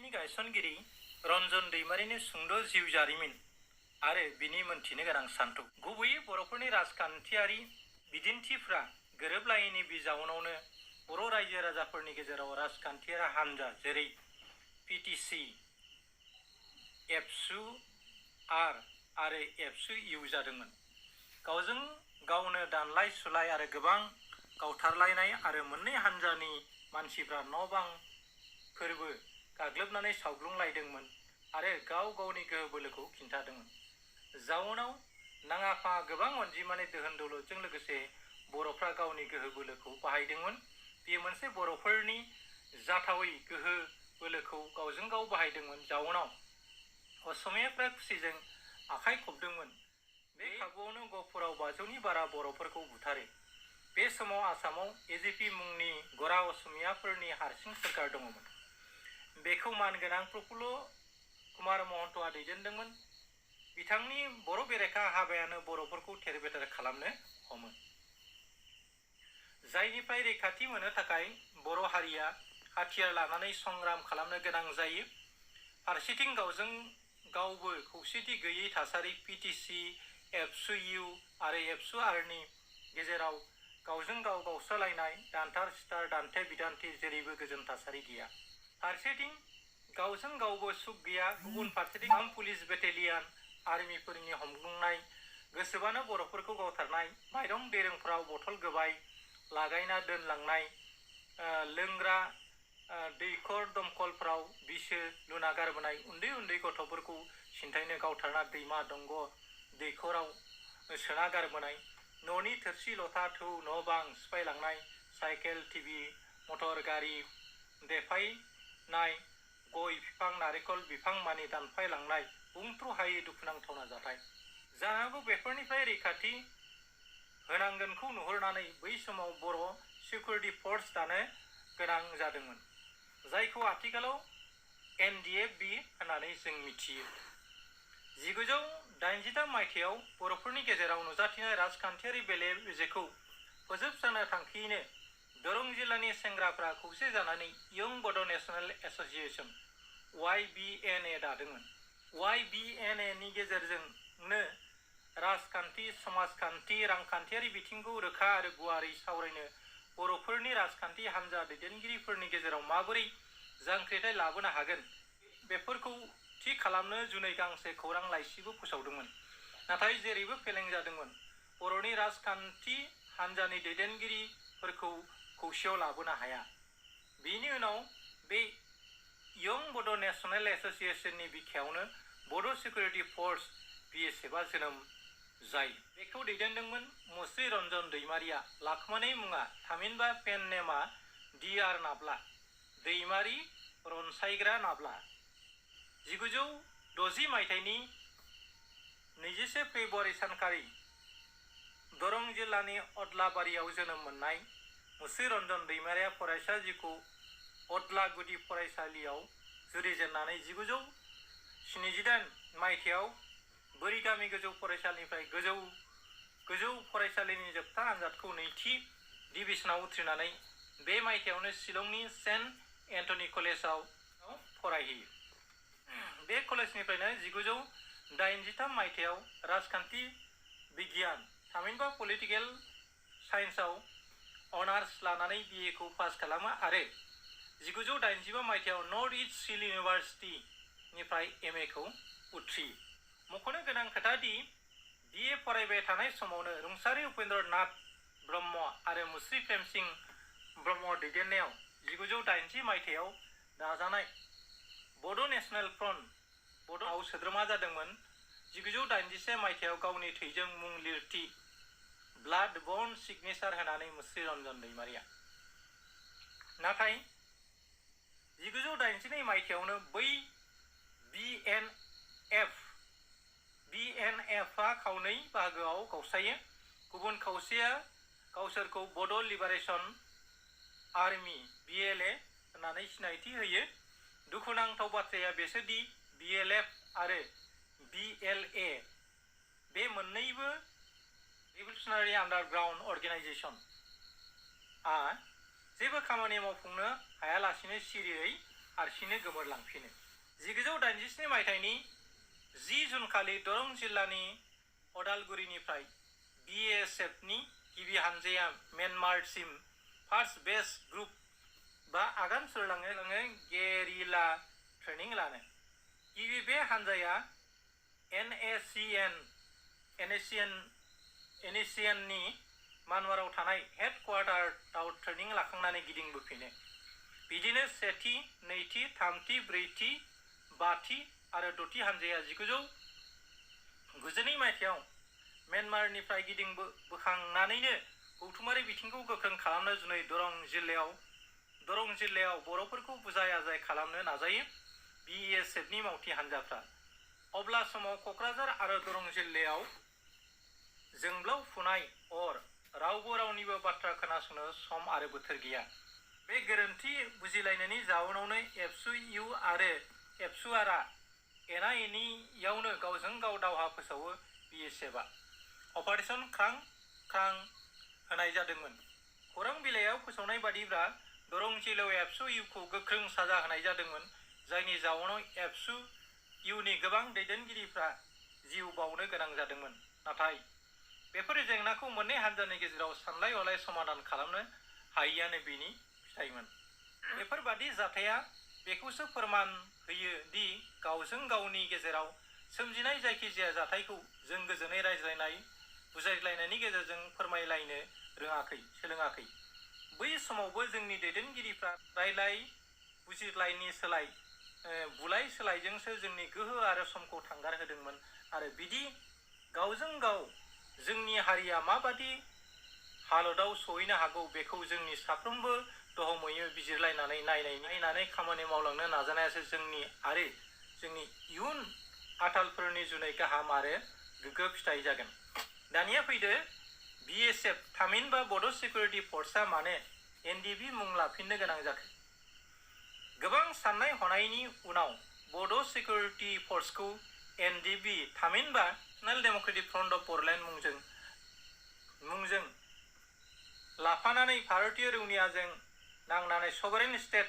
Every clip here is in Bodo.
एनडिएफबीनि गायसनगिरि रन्जन दैमारिनि सुंद' जिउ जारिमिन आरो बिनि मोनथिनो गोनां सान्थौ। गुबैयै बर'फोरनि राजखान्थियारि बिदिन्थिफ्रा गोरोबलायैनि बिजाउनावनो बर' रायजो राजाफोरनि गेजेराव राजखान्थियारि हान्जा जेरै पिटिसि, एफ.ब आरो एफ.इउ जादोंमोन। गावजों गावनो दानलाय सुलाय आरो गोबां गावथारलायनाय आरो मोननै हान्जानि मानसिफ्रा न' बां फोरबो गाग्लोबनानै सावग्लुंलायदोंमोन आरो गाव गावनि गोहो बोलोखौ खिन्थादोंमोन। जाउनाव नाङा फाङा गोबां अनजिमानि दोहोन दौलतजों लोगोसे बर'फ्रा गावनि गोहो बोलोखौ बाहायदोंमोन। बेयो मोनसे बर'फोरनि जाथावै गोहो बोलोखौ गावजों गाव बाहायदोंमोन। जाउनाव असमियाफ्रा खुसिजों आखाइ खबदोंमोन। बे खाबुआवनो गहपुराव 500नि बारा बर'फोरखौ बुथारो। बे समाव आसामाव एजेपि मुंनि गरा असमियाफोरनि हारसिं सोरखार दङमोन। बेखौ मानगोनां प्रफुल्ल कुमार महन्तआ दैदेनदोंमोन। बिथांनि बर' बेरेखा हाबायानो बर'फोरखौ थेर-बेथेर खालामनो हमो। जायनिफ्राय रैखाथि मोननो थाखाय बर' हारिया हाथियार लानानै संग्राम खालामनो गोनां जायो। फारसेथिं गावजों गावबो खौसेथि गैयै थासारि। पिटिसि, एफ.इउ आरो एफ.आरनि गेजेराव गावजों गाव गावस्रालायनाय, दानथार सिथार, दान्थे-बिदान्थे जेरैबो गोजोन थासारि गैया। फारसेथिं गावजों गावबो सुख गैया। गुबुन फारसेथिं आसाम पुलिस बेटेलियान आर्मिफोरनि हमग्लुंनाय, गोसोबानो बर'फोरखौ गावथारनाय, माइरं दैरंफ्राव बथल गोबाय लागायना दोनलांनाय, लोंग्रा दैखर दमखलफ्राव बिसो लुना गारबोनाय, उन्दै उन्दै गथ'फोरखौ सिन्थायनो गावथारना दैमा दंग दैखराव सोना गारबोनाय, न'नि थोरसि लथा थौ न' बां सिफायलांनाय, साइकेल टिभि मटर गारि देफायनाय, गय बिफां नारेंखल बिफां मानि दानफायलांनाय बुंथ्र' हायै दुखुनांथावना जाथाय। जानांगौ बेफोरनिफ्राय रैखाथि होनांगोनखौ नुहुरनानै बै समाव बर' सिकिउरिटि फर्स दानो गोनां जादोंमोन, जायखौ आथिखालाव NDFB होननानै जों मिथियो। 1983 मायथाइयाव बर'फोरनि गेजेराव नुजाथिनाय राजखान्थियारि बेले-बेजेखौ फोजोबस्रांनो थांखियैनो दरं जिल्लानि सेंग्राफ्रा खौसे जानानै यंग बड' नेशनेल एस'सिएशन YBNA दादोंमोन। YBNA नि गेजेरजोंनो राजखान्थि, समाजखान्थि, रांखान्थियारि बिथिंखौ रोखा आरो गुवारै सावरायनो बर'फोरनि राजखान्थि हान्जा दैदेनगिरिफोरनि गेजेराव माबोरै जांख्रिथाय लाबोनो हागोन बेफोरखौ थि खालामनो जुनै गांसे खौरां लाइसिबो फोसावदोंमोन। नाथाय जेरैबो फेलें जादोंमोन। बर'नि राजखान्थि हान्जानि दैदेनगिरिफोरखौ खौसेयाव लाबोनो हाया। बेनि उनाव बे यंग बड' नेशनेल एस'सिएशननि बिखायावनो बड' सिकिउरिटि फर्स BSFआ जोनोम जायो। बेखौ दैदेनदोंमोन मुस्रि रन्जन दैमारिया। लाखोमानाय मुङा थामहिनबा पेन नेमआ DR नाब्ला, दैमारि रनसायग्रा नाब्ला। 1960 मायथाइनि 21 फेब्रुवारि सानखालि दरं जिल्लानि अदलाबारियाव जोनोम मोननाय मुस्रि रन्जन दैमारिया फरायसा जिउखौ अदला गुदि फरायसालियाव जुरिजेननानै 1978 मायथाइयाव बोरिगामि गोजौ फरायसालिनिफ्राय गोजौ फरायसालिनि जोबथा आनजादखौ नैथि डिभिजनाव उथ्रिनानै बे मायथाइयावनो शिलंनि सेन्ट एन्थनी कलेजाव फरायहैयो। बे कलेजनिफ्रायनो 1983 मायथाइयाव राजखान्थि बिगियान थामहिनबा पलिटिकेल साइन्सआव अनार्स लानानै BA खौ पास खालामो आरो 1985 मायथाइयाव नर्थ इस्ट सिल इउनिभार्सिटिनिफ्राय MA खौ उथ्रियो। मख'नो गोनां खोथा दि BA फरायबाय थानाय समावनो रुंसारि उपेन्द्र नाथ ब्रह्म आरो मुस्रि प्रेमसिं ब्रह्म दैदेननायाव 1980 मायथाइयाव दाजानाय बड' नेशनेल फ्रन्ट बड'आव सोद्रोमा जादोंमोन। 1981 मायथाइयाव गावनि थैजों मुं लिरथि ब्लाड बन्ड सिगनेचार होनानै मुस्रि रन्जन दैमारिया। नाथाय 1982 मायथाइयावनो बै BNFआ खावनै बाहागोआव गावस्रायो। गुबुन खावसेया गावसोरखौ बड' लिबारेशन आर्मी BLA होननानै सिनायथि होयो। दुखुनांथाव बाथ्राया बेसोदि BLF आरो BLA बे मोननैबो रिभलुसनारि आन्डारग्राउन्ड अर्गेनाइजेशनआ जेबो खामानि मावफुंनो हायालासिनो सिरियै हारसिंनो गोमोरलांफिनो। 1987 मायथाइनि 10 जुन खालि दरं जिल्लानि अदालगुरिनिफ्राय BSFनि गिबि हानजाया म्यानमारसिम फार्स्ट बेस ग्रुप बा आगान सुरलाङै गेरिला ट्रेनिं लानो। गिबि बे हानजाया NACNनि मानवाराव थानाय हेडक्वार्टाराव ट्रेनिं लाखांनानै गिदिंबोफिनो। बिदिनो सेथि, नैथि, थामथि, ब्रैथि, बाथि आरो द'थि हानजाया 1992 मायथाइयाव म्यानमारनिफ्राय गिदिंबोखांनानैनो गौथुमारि बिथिंखौ गोख्रों खालामनो जुनै दरं जिल्लायाव बर'फोरखौ बुजाय आजाय खालामनो नाजायो BSFनि मावथि हानजाफ्रा। अब्ला समाव क'क्राझार आरो दरं जिल्लायाव जोंब्लावफुनाय अर, रावबो रावनिबो बाथ्रा खोनासंनो सम आरो बोथोर गैया। बे गोरोन्थि बुजिलायनायनि जाउनावनो एबसु आरो एबसुआरआ एना एनियावनो गावजों गाव दावहा फोसावो BSFआ अपारेशन ख्रां होनाय जादोंमोन। खौरां बिलाइयाव फोसावनाय बादिब्ला दरं जिल्लायाव एबसुखौ गोख्रों साजा होनाय जादोंमोन, जायनि जाउनाव एबसुनि गोबां दैदेनगिरिफ्रा जिउ बावनो गोनां जादोंमोन। नाथाय बेफोर जेंनाखौ मोननै हानजानि गेजेराव सानलाय हलाय समाधान खालामनो हायैआनो बेनि फिथायमोन। बेफोरबादि जाथाया बेखौसो फोरमान होयो दि गावजों गावनि गेजेराव सोमजिनाय जायखिजाया जाथायखौ जों गोजोनै बुजायलायनायनि गेजेरजों फोरमायलायनो सोलोङाखै। बै समावबो जोंनि दैदेनगिरिफ्रा रायलाय बुजिलायनि सोलाय बुलाय सोलायजोंसो जोंनि गोहो आरो समखौ थांगार होदोंमोन आरो बिदि गावजों गाव जोंनि हारिया माबादि हालोदाव सहैनो हागौ बेखौ जोंनि साफ्रोमबो दहमैनो बिजिरलायनानै नायनानै खामानि मावलांनो नाजानायासो जोंनि आरो जोंनि इयुन आथालफोरनि जुनै गाहाम आरो गोग्गो फिथाइ जागोन। दानिया फैदो BSF थामहिनबा बड' सिकिउरिटि फर्सआ मानो NDFB मुं लाफिननो गोनां जाखो। गोबां साननाय हनायनि उनाव बड' सिकिउरिटि फर्सखौ NDFB थामहिनबा national democratic front of Bodoland मुंजों लाफानानै भारतीय रौनियाजों नांनानै सभारेन स्टेट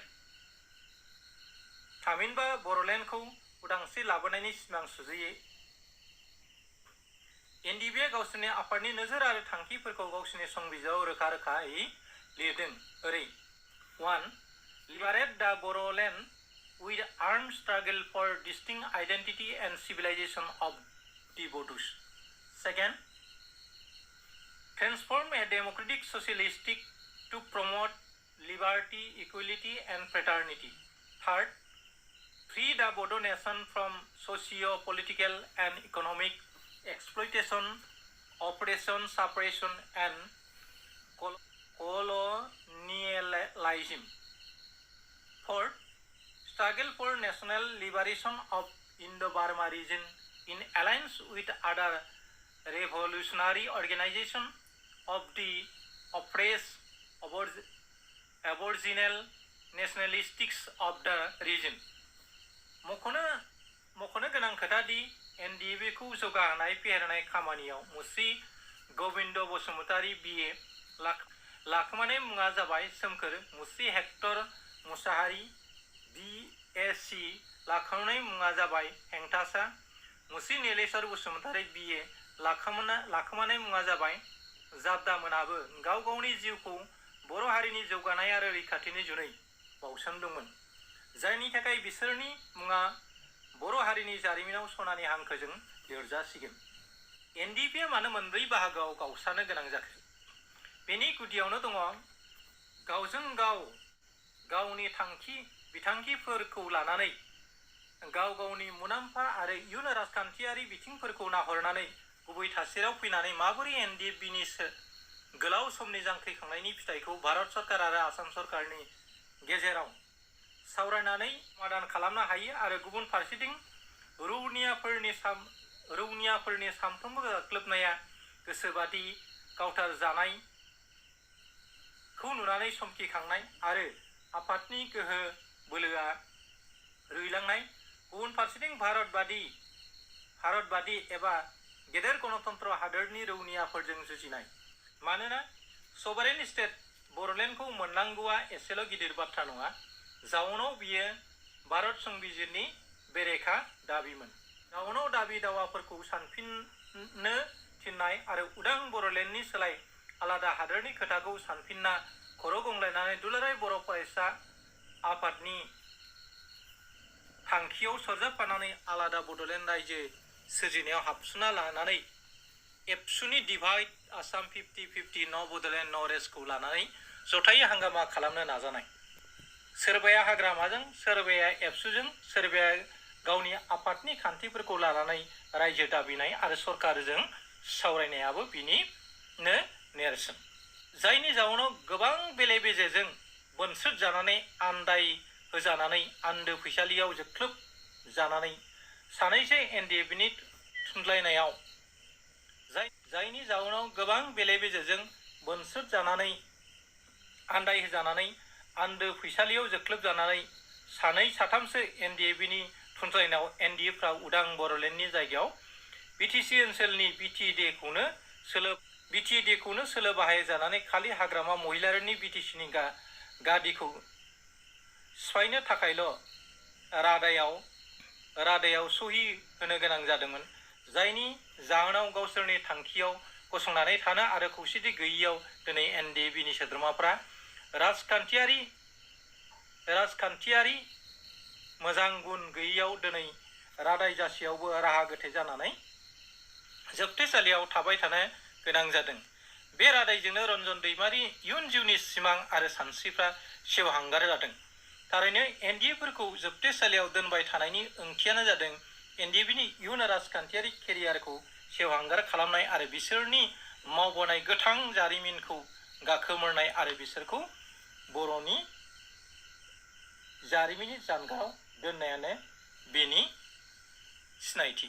थामहिनबा बर'लेण्डखौ उदांस्रि लाबोनायनि सिमां सुजुयो। NDFBआ गावसोरनि आफादनि नोजोर आरो थांखिफोरखौ गावसोरनि संबिजिराव रोखा-रोखायै लिरदों। ओरै 1. Liberate the Bodoland with armed struggle for distinct identity and civilization of the Bodos. 2. Transform a democratic socialistic to promote liberty, equality and fraternity. 3. Free the Bodo nation from socio-political and economic exploitation, oppression, suppression and colonialism. 4. Struggle for national liberation of Indo-Burma region in alliance with other revolutionary organizations of the oppressed Aboriginal nationalists of the region. मख'नो गोनां खोथा दि NDFBखौ जौगाहोनाय फेहेरनाय खामानियाव मुस्रि गोविन्द बसुमतारी BA लाखोमानाय मुङा जाबाय सोमखोर, मुस्रि हेक्टर मुसाहारि BSc लाखोमानाय मुङा जाबाय हेंथासा, मुस्रि नीलेश्वर बसुमतारी BA लाखोमानाय मुङा जाबाय जाब्दामोनाबो गाव गावनि जिउखौ बर' हारिनि जौगानाय आरो रैखाथिनि जुनै बाउसोमदोंमोन, जायनि थाखाय बिसोरनि मुङा बर' हारिनि जारिमिनाव सनानि हांखोजों लिरजासिगोन। NDFBआ मानो मोनब्रै बाहागोआव गावस्रानो गोनां जाखो? बेनि गुदियावनो दङ गावजों गाव गावनि बिथांखिफोरखौ लानानै गाव गावनि मुलाम्फा आरो इयुन राजखान्थियारि बिथिंफोरखौ नाहरनानै गुबै थासारियाव फैनानै माबोरै NDFBनि गोलाव समनि जांख्रिखांनायनि फिथाइखौ भारत सरकार आरो आसाम सरकारनि गेजेराव सावरायनानै समाधान खालामनो हायो आरो गुबुन फारसेथिं रौनियाफोरनि सानफ्रोमबो गाग्लोबनाया गोसोबादि गावथार जानायखौ नुनानै समखिखांनाय आरो आफादनि गोहो बोलोआ रुइलांनाय, गुबुन फारसेथिं भारतबादि एबा गेदेर गणतन्त्र हादोरनि रौनियाफोरजों जुजिनाय। मानोना सभारेन स्टेट बर'लेण्डखौ मोननांगौआ एसेल' गिदिर बाथ्रा नङा, जाउनाव बियो भारत संबिजिरनि बेरेखा दाबिमोन। जाउनाव दाबि दावाफोरखौ सानफिननो थिननाय आरो उदां बर'लेण्डनि सोलाय आलादा हादोरनि खोथाखौ सानफिनना खर' गंग्लायनानै दुलाराय बर' फरायसा आफादनि थांखियाव सरजाबफानानै आलादा बड'लेण्ड रायजो सोरजिनायाव हाबसोना लानानै एबसुनि डिभाइड आसाम 50-50 न' बड'लेण्ड न' रेसखौ लानानै जथायै हांगामा खालामनो नाजानाय। सोरबाया हाग्रामाजों, सोरबाया एबसुजों, सोरबाया गावनि आफादनि खान्थिफोरखौ लानानै रायजो दाबिनाय आरो सरकारजों सावरायनायाबो बिनिनो नेरसोन। जायनि जाउनाव गोबां बेले बेजेजों बोनस्रोद जानानै आन्दाय होजानानै आन्दो फैसालियाव जोख्लोब जानानै सानैसो एनडिएफबिनि थुनज्लायनायाव जायनि जाउनाव गोबां बेले बेजेजों बोनस्रोद जानानै आन्दाय होजानानै आन्दो फैसालियाव जोख्लोब जानानै सानै साथामसो एनडिएफबिनि थुनज्लायनायाव एनडिएफफ्रा उदां बर'लेण्डनि जायगायाव बिटिसि ओनसोलनि बिटिएडिखौनो सोलो बाहायजानानै खालि हाग्रामा महिलारिनि बिटिसिनि गादिखौ सिफायनो थाखायल' रादायाव सहि होनो गोनां जादोंमोन। जायनि जाहोनाव गावसोरनि थांखियाव गसंनानै थानो आरो खौसेथि गैयैयाव दिनै एनडिएफबिनि सोद्रोमाफ्रा राजखान्थियारि मोजां गुन गैयैयाव दिनै रादाय जासेयावबो राहा गोथे जानानै जोबथेसालियाव थाबाय थानो गोनां जादों। बे रादायजोंनो रन्जन दैमारि इयुन जिउनि सिमां आरो सानस्रिफ्रा सेवहांगार जादों। थारैनो एनडिएफफोरखौ जोबथेसालियाव दोनबाय थानायनि ओंथियानो जादों एनडिएफबिनि इयुन राजखान्थियारि केरियारखौ सेवहांगार खालामनाय आरो बिसोरनि मावबोनाय गोथां जारिमिनखौ गाखोमोरनाय आरो बिसोरखौ बर'नि जारिमिननि जानगाराव दोननायानो बेनि सिनायथि।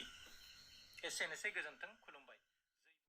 एसेनोसै, गोजोन्थों, खुलुमबाय।